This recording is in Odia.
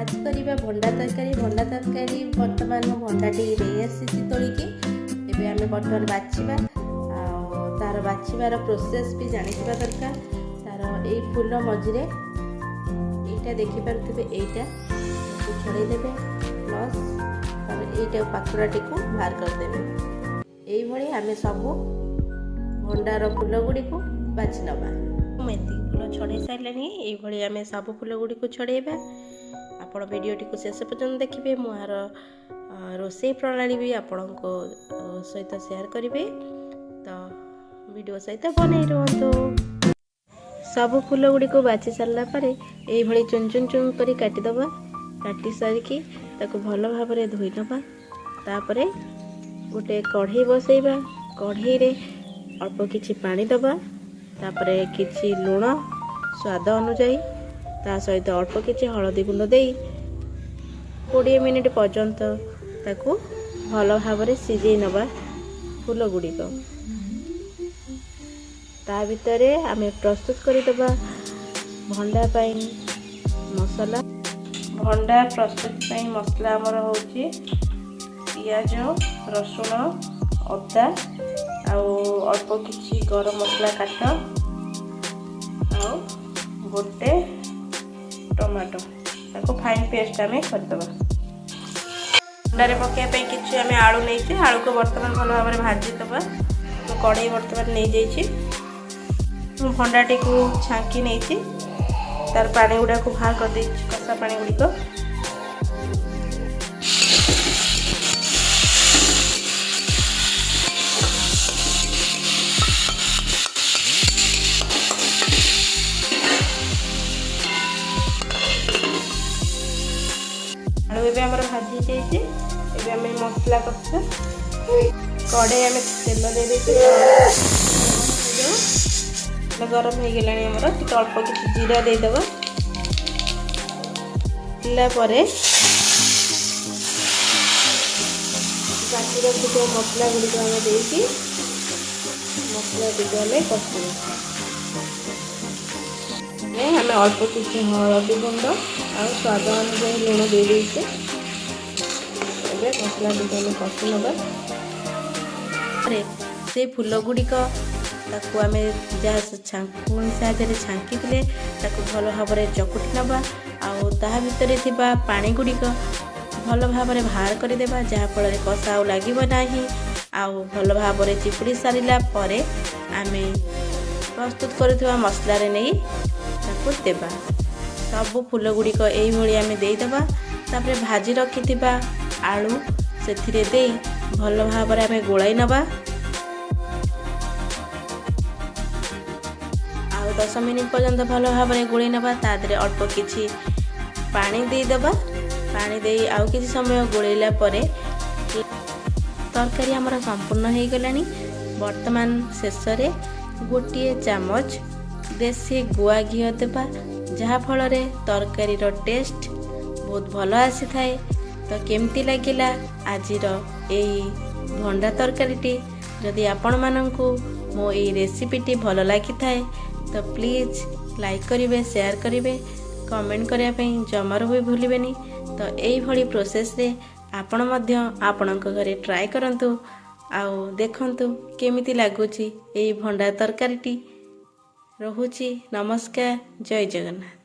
ଆଜି କରିବା ଭଣ୍ଡା ତରକାରୀ। ଭଣ୍ଡା ତରକାରୀ ବର୍ତ୍ତମାନ ମୁଁ ଭଣ୍ଡାଟି ନେଇ ଆସିଛି ତୋଳିକି। ଏବେ ଆମେ ବର୍ତ୍ତମାନ ବାଛିବା, ଆଉ ତାର ବାଛିବାର ପ୍ରୋସେସ୍ ବି ଜାଣିଥିବା ଦରକାର। ତାର ଏଇ ଫୁଲ ମଝିରେ ଏଇଟା ଦେଖିପାରୁଥିବେ, ଏଇଟା ଛଡ଼େଇ ଦେବେ, ପ୍ଲସ୍ ତାର ଏଇଟା ପାଖୁଡ଼ାଟିକୁ ବାହାର କରିଦେବେ। ଏଇଭଳି ଆମେ ସବୁ ଭଣ୍ଡାର ଫୁଲ ଗୁଡ଼ିକୁ ବାଛି ନେବା। ମୁଁ ଏତିକି ଫୁଲ ଛଡ଼େଇ ସାରିଲେଣି। ଏଇଭଳି ଆମେ ସବୁ ଫୁଲ ଗୁଡ଼ିକୁ ଛଡ଼େଇବା। ଆପଣ ଭିଡ଼ିଓଟିକୁ ଶେଷ ପର୍ଯ୍ୟନ୍ତ ଦେଖିବେ, ମୁଁ ଏହାର ରୋଷେଇ ପ୍ରଣାଳୀ ବି ଆପଣଙ୍କ ସହିତ ସେୟାର କରିବି। ତ ଭିଡ଼ିଓ ସହିତ ବନେଇ ରୁହନ୍ତୁ। ସବୁ ଫୁଲ ଗୁଡ଼ିକୁ ବାଛି ସାରିଲା ପରେ ଏଇଭଳି ଚୁନ ଚୁନ ଚୁନ କରି କାଟିଦେବା। କାଟି ସାରିକି ତାକୁ ଭଲ ଭାବରେ ଧୋଇ ନେବା। ତାପରେ ଗୋଟେ କଢ଼େଇ ବସେଇବା। କଢ଼େଇରେ ଅଳ୍ପ କିଛି ପାଣି ଦେବା, ତାପରେ କିଛି ଲୁଣ ସ୍ୱାଦ ଅନୁଯାୟୀ, ତା ସହିତ ଅଳ୍ପ କିଛି ହଳଦୀ ଗୁଣ୍ଡ ଦେଇ 20 ମିନିଟ୍ ପର୍ଯ୍ୟନ୍ତ ତାକୁ ଭଲ ଭାବରେ ସିଝେଇ ନେବା ଫୁଲ ଗୁଡ଼ିକ। ତା ଭିତରେ ଆମେ ପ୍ରସ୍ତୁତ କରିଦେବା ଭଣ୍ଡା ପାଇଁ ମସଲା। ଭଣ୍ଡା ପ୍ରସ୍ତୁତ ପାଇଁ ମସଲା ଆମର ହେଉଛି ପିଆଜ, ରସୁଣ, ଅଦା ଆଉ ଅଳ୍ପ କିଛି ଗରମ ମସଲା କାଟ ଆଉ ଗୋଟେ ଟମାଟୋ। ତାକୁ ଫାଇନ୍ ପେଷ୍ଟ ଆମେ କରିଦେବା। ଭଣ୍ଡାରେ ପକାଇବା ପାଇଁ କିଛି ଆମେ ଆଳୁ ନେଇଛେ। ଆଳୁକୁ ବର୍ତ୍ତମାନ ଭଲ ଭାବରେ ଭାଜିଦେବା। ମୁଁ କଢ଼େଇ ବର୍ତ୍ତମାନ ନେଇଯାଇଛି। ମୁଁ ଭଣ୍ଡାଟିକୁ ଛାଙ୍କି ନେଇଛି, ତାର ପାଣି ଗୁଡ଼ାକୁ ବାହାର କରିଦେଇଛି, କଷା ପାଣି ଗୁଡ଼ିକ। ଆଳୁ ଏବେ ଆମର ଭାଜି ହେଇଯାଇଛି। ଏବେ ଆମେ ମସଲା କଷିବା। କଢ଼େଇ ଆମେ ତେଲ ଦେଇଦେଇଛୁ, ଗରମ ହେଇଗଲାଣି ଆମର। ଟିକେ ଅଳ୍ପ କିଛି ଜିରା ଦେଇଦେବା। ହେଲା ପରେ ବାଟି ରଖିଥିବା ମସଲା ଗୁଡ଼ିକ ଆମେ ଦେଇକି ମସଲାଟିକୁ ଆମେ କଷିବା। ଆମେ ଅଳ୍ପ କିଛି ହଳଦୀ ଗୁଣ୍ଡ ଆଉ ସ୍ୱାଦ ଅନୁଯାୟୀ ଲୁଣ ଦେଇଦେଇଛେ। ଏବେ ମସଲାଟିକୁ ଆମେ କଷି ନେବା। ସେଇ ଫୁଲ ଗୁଡ଼ିକ ତାକୁ ଆମେ ଯାହା ଛାଙ୍କୁଣି ସାହାଯ୍ୟରେ ଛାଙ୍କିଥିଲେ, ତାକୁ ଭଲ ଭାବରେ ଚକୁଟି ନେବା ଆଉ ତାହା ଭିତରେ ଥିବା ପାଣି ଗୁଡ଼ିକ ଭଲ ଭାବରେ ବାହାର କରିଦେବା, ଯାହାଫଳରେ କଷା ଆଉ ଲାଗିବ ନାହିଁ। ଆଉ ଭଲ ଭାବରେ ଚିପୁଡ଼ି ସାରିଲା ପରେ ଆମେ ପ୍ରସ୍ତୁତ କରୁଥିବା ମସଲାରେ ନେଇ ତାକୁ ଦେବା। ସବୁ ଫୁଲ ଗୁଡ଼ିକ ଏଇଭଳି ଆମେ ଦେଇଦେବା। ତାପରେ ଭାଜି ରଖିଥିବା ଆଳୁ ସେଥିରେ ଦେଇ ଭଲ ଭାବରେ ଆମେ ଗୋଳାଇ ନେବା। ଆଉ 10 ମିନିଟ୍ ପର୍ଯ୍ୟନ୍ତ ଭଲ ଭାବରେ ଗୋଳେଇ ନେବା। ତା ଦେହରେ ଅଳ୍ପ କିଛି ପାଣି ଦେଇଦେବା। ପାଣି ଦେଇ ଆଉ କିଛି ସମୟ ଗୋଳେଇଲା ପରେ ତରକାରୀ ଆମର ସମ୍ପୂର୍ଣ୍ଣ ହେଇଗଲାଣି। ବର୍ତ୍ତମାନ ଶେଷରେ ଗୋଟିଏ ଚାମଚ ଦେଶୀ ଗୁଆ ଘିଅ ଦେବା, ଯାହାଫଳରେ ତରକାରୀର ଟେଷ୍ଟ ବହୁତ ଭଲ ଆସିଥାଏ। ତ କେମିତି ଲାଗିଲା ଆଜିର ଏଇ ଭଣ୍ଡା ତରକାରୀଟି? ଯଦି ଆପଣମାନଙ୍କୁ ମୋ ଏଇ ରେସିପିଟି ଭଲ ଲାଗିଥାଏ, ତ ପ୍ଲିଜ୍ ଲାଇକ୍ କରିବେ, ସେୟାର କରିବେ, କମେଣ୍ଟ କରିବା ପାଇଁ ଜମାରୁ ବି ଭୁଲିବେନି। ତ ଏଇଭଳି ପ୍ରୋସେସ୍ରେ ଆପଣ ମଧ୍ୟ ଆପଣଙ୍କ ଘରେ ଟ୍ରାଏ କରନ୍ତୁ ଆଉ ଦେଖନ୍ତୁ କେମିତି ଲାଗୁଛି ଏଇ ଭଣ୍ଡା ତରକାରୀଟି। ରହୁଛି, ନମସ୍କାର, ଜୟ ଜଗନ୍ନାଥ।